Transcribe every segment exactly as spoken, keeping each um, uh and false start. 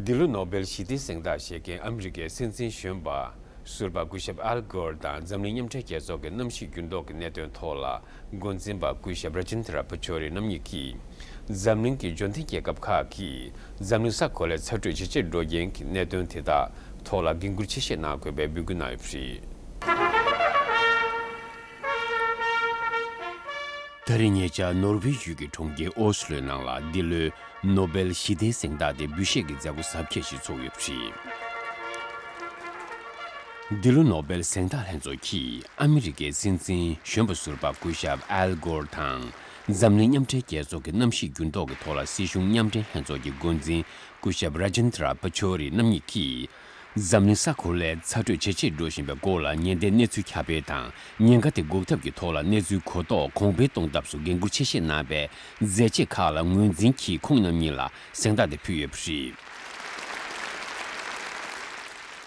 འདི་ལོ་ནོ་བེལ་ཞི་བདེའི་གཟེངས་རྟགས་བཞེས་མཁན་ཨ་མི་རི་ཀའི་སྲིད་འཛིན་གཞོན་པ་ཟུར་པ་སྐུ་ཞབས་ཨལ་གྷོར་དང་འཛམ་གླིང་མཉམ་འབྲེལ་རྒྱལ་ཚོགས་ཀྱི་གནམ་གཤིས་འགྱུར་ལྡོག་གི་གནད་དོན་ཐོག་ལ་འགོ་འཛིན་པ་སྐུ་ཞབས་ར་ཇིན་དྷ་ར་པ་ཆོ་རི་རྣམ་གཉིས་ཀྱིས། འཛམ་གླིང་གི་འབྱོར་ལྡན་རྒྱལ་ཁབ་ཁག་གིས་འཛམ་གླིང་ས་གོ་ལའི་ཚ་དྲོད་ཇེ་ཆེར་འགྲོ་རྐྱེན་གྱི་གནད་དོན་དེ་དག་ཐོག་ལ་འགན་འཁུར་ཆེ་བཞེས་གནང་དགོས་པའི་འབོད་སྐུལ་གནང་ཡོད་པ་རེད། ད་རེས་ཉེ་ཆར་ནོར་ཝེ་ཡུལ་གྱི་གྲོང་ཁྱེར་ཨོ་སི་ལོའི་ནང་ལ་འདི་ལོའི་ནོ་བེལ་ཞི་བདེའི་གཟེངས་རྟགས་དེ་འབུལ་བཞེས་ཀྱི་མཛད་སྒོ་གཟབ་རྒྱས་ཤིག་ཚོགས་ཡོད་པ་རེད། འདི་ལོ་ནོ་བེལ་གཟེངས་རྟགས་ལྷན་ཚོགས་ཀྱིས་ཨ་མི་རི་ཀའི་སྲིད་འཛིན་གཞོན་པ་ཟུར་པ་སྐུ་ཞབས་ཨལ་གྷོར་དང་འཛམ་གླིང་མཉམ་འབྲེལ་རྒྱལ་ཚོགས་ཀྱི་གནམ་གཤིས་འགྱུར་ལྡོག་གི་ཐོག་ལ་སྲིད་གཞུང་མཉམ་འབྲེལ་ལྷན་ཚོགས་ཀྱི་འགོ་འཛིན་སྐུ་ཞབས་ར་ཇིན་དྷ་ར་པ་ཆོ་རི་རྣམ་གཉིས་ཀྱིས། འཛམ་གླིང་ས་གོ་ལའི་ཚ་དྲོད་ཇེ་ཆེར་འགྲོ་བཞིན་པའི་སྐོར་ལ་ཉེན་བརྡའི་གནས་ཚུལ་ཁྱབ་སྤེལ་དང་ཉེན་ཁ་དེ་འགོག་ཐབས་ཀྱི་ཐོག་ལ་གནས་ཚུལ་གོ་རྟོགས་གོང་འཕེལ་གཏོང་ཐབས་སུ་འགན་འཁུར་ཆེ་བཞེས་གནང་བའི་མཛད་རྗེས་ཁག་ལ་ངོས་འཛིན་གྱིས་ཁོང་རྣམ་གཉིས་ལ་གཟེངས་རྟགས་དེ་ཕུལ་ཡོད་པ་རེད།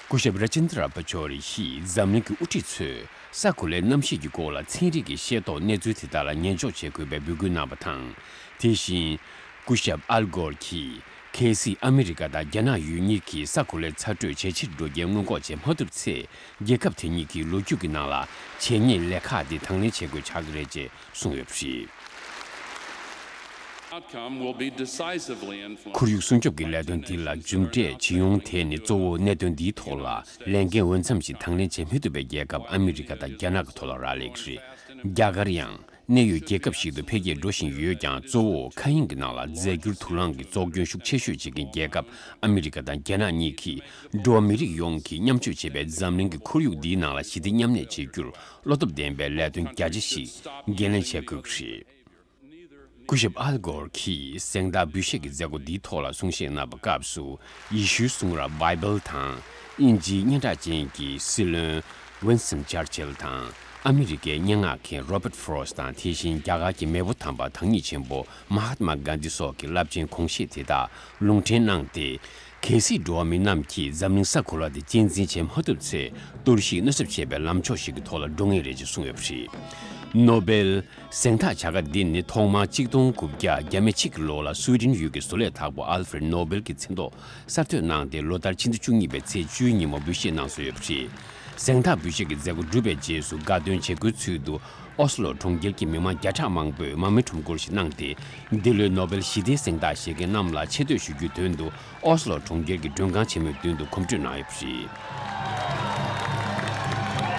སྐུ་ཞབས་ར་ཇིན་དྷ་ར་པ་ཆོ་རི་ཡིས་འཛམ་གླིང་གི་དབུ་ཁྲིད་ཚོས་ས་གོ་ལའི་གནམ་གཤིས་ཀྱི་སྐོར་ལ་ཚན་རིག་གི་ཤེས་རྟོགས་གནས་ཚུལ་དེ་དག་ལ་ཉན་འཇོག་བྱེད་དགོས་པའི་འབོད་སྐུལ་གནང་བ་དང་། དེ་བཞིན། སྐུ་ཞབས་ཨལ་གྷོར་གྱིས། གལ་སྲིད་ཨ་མི་རི་ཀ་དང་རྒྱ་ནག་ཡུལ་གཉིས་ཀྱིས་ས་གོ་ལའི་ཚ་དྲོད་ཇེ་ཆེར་འགྲོ་རྐྱེན་སྔོན་འགོག་བྱེད་མ་ཐུབ་ཚེ། རྒྱལ་ཁབ་དེ་གཉིས་ཀྱིས་ལོ་རྒྱུས་ཀྱི་ནང་ལ་བྱས་ཉེས་ལས་ཁག་འདི་དང་ལེན་བྱེད་དགོས་ཆགས་ཀྱི་རེད་ཅེས་གསུངས་ཡོད་པ་རེད། Outcome will be decisively influenced. ཁོར་ཡུག་སྲུང་སྐྱོབ་ཀྱི་ལས་དོན་འདི་ལ་མཇུག་འབྲས་ཇི་ཡོང་དེ་ནི་གཙོ་བོ་གནད་དོན་འདིའི་ཐོག་ལ་ལས་འགན་འོས་འཚམ་ཞིག་དང་ལེན་བྱེད་མི་ཐུབ་པའི་རྒྱལ་ཁབ་ཨ་མི་རི་ཀ་དང་རྒྱ་ནག་གི་ཐོག་ལ་རག་ལས་ཀྱི་རེད། རྒྱ་གར་ཡང་། གནས་ཡུལ་རྒྱལ་ཁབ་ཞིག་ཏུ་འཕེལ་རྒྱས་འགྲོ་བཞིན་ཡོད་ཀྱང་གཙོ་བོ་མཁའ་དབྱིངས་ཀྱི་ནང་ལ་རྫས་འགྱུར་དུག་རླངས་ཀྱི་བཙོག་སྐྱོན་ཤུགས་ཆེ་ཤོས་བྱེད་མཁན་རྒྱལ་ཁབ་ཨ་མི་རི་ཀ་དང་རྒྱ་ནག་གཉིས་ཀྱིས་འགྲོ་བ་མི་རིགས་ཡོངས་ཀྱིས་མཉམ་སྤྱོད་བྱེད་པའི་འཛམ་གླིང་གི་ཁོར་ཡུག་འདིའི་ནང་ལ་ཞི་བདེ་མཉམ་གནས་བྱེད་རྒྱུར་བློ་སྟོབས་ལྡན་པའི་ལས་དོན་རྒྱ་ཆེ་ཞིག་འགན་ལེན་བྱེད་དགོས་ཀྱི་རེད། སྐུ་ཞབས་ཨལ་གྷོར་གྱིས་གཟེངས་རྟགས་འབུལ་བཞེས་ཀྱི་མཛད་སྒོ་འདིའི་ཐོག་ལ་གསུང་བཤད་གནང་བའི་སྐབས་སུ་ཡེ་ཤུའི་གསུང་རབ་བྷའི་བལ་དང་། དབྱིན་ཇིའི་སྙན་གྲགས་ཅན་གྱི་སྲིད་བློན། ཝིན་སྟོན་ཆར་ཆིལ་དང་། ཨ་མི་རི་ཀའི་སྙན་ངག་མཁན་རོ་བརྟ་ཕོ་རོ་སི་དང་དེ་བཞིན་རྒྱ་གར་གྱི་མེས་པོ་དམ་པ་བདག་ཉིད་ཆེན་པོ་མ་ཧཱ་ཏ་མ་གྷན་དྷི་སོགས་ཀྱི་རླབས་ཆེན་གོང་བཞེས་དེ་དག་ལུང་འདྲེན་གནང་སྟེ། གལ་སྲིད་འགྲོ་བ་མི་རྣམས་ཀྱིས་འཛམ་གླིང་ས་གོ་ལ་དེ་གཅེས་འཛིན་བྱེད་མ་ཐུབ་ཚེ། གཏོར་བཤིག་མནོ་ཚབས་བྱས་པའི་ལམ་ཕྱོགས་ཤིག་གི་ཐོག་ལ་འགྲོ་ངེས་རེད་ཅེས་གསུངས་ཡོད་པ་རེད། ནོ་བེལ་གཟེངས་རྟགས་བྱ་དགའ་འདི་ནི་ཐོག་མར་གཅིག་སྟོང་དགུ་བརྒྱ་བརྒྱ་མེད་གཅིག་གི་ལོ་ལ་སུའེ་ཏེན་ཡུལ་གྱི་བཟོ་ལས་བདག་པོ་ཨལ་ཧྥེ་རེད་ནོ་བེལ་གྱི་མཚན་ཐོག་གསར་གཏོད་གནང་སྟེ་ལོ་ལྟར་ཕྱི་ཟླ་བཅུ་གཉིས་པའི་ཚེས་བཅུའི་ཉིན་མོ་འབུལ་བཞེས་གནང་སྲོལ་ཡོད་པ་རེད། གཟེངས་རྟགས་འབུལ་བཞེས་ཀྱི་མཛད་སྒོ་གྲུབ་པའི་རྗེས་སུ་དགའ་སྟོན་བྱེད་སྒོའི་ཚུལ་དུ་ཨོ་སི་ལོ་གྲོང་ཁྱེར་གྱི་མི་མང་བརྒྱ་ཕྲག་མང་པོས་མར་མེ་ཁྲོམ་སྐོར་ཞིག་གནང་སྟེ། འདི་ལོའི་ནོ་བེལ་ཞི་བདེའི་གཟེངས་རྟགས་བཞེས་མཁན་རྣམས་ལ་ཆེ་བསྟོད་ཞུ་རྒྱུའི་དོན་དུ་ཨོ་སི་ལོ་གྲོང་ཁྱེར་གྱི་མགྲོན་ཁང་ཆེན་མོའི་མདུན་དུ་གོམ་བགྲོད་གནང་ཡོད་པ་རེད།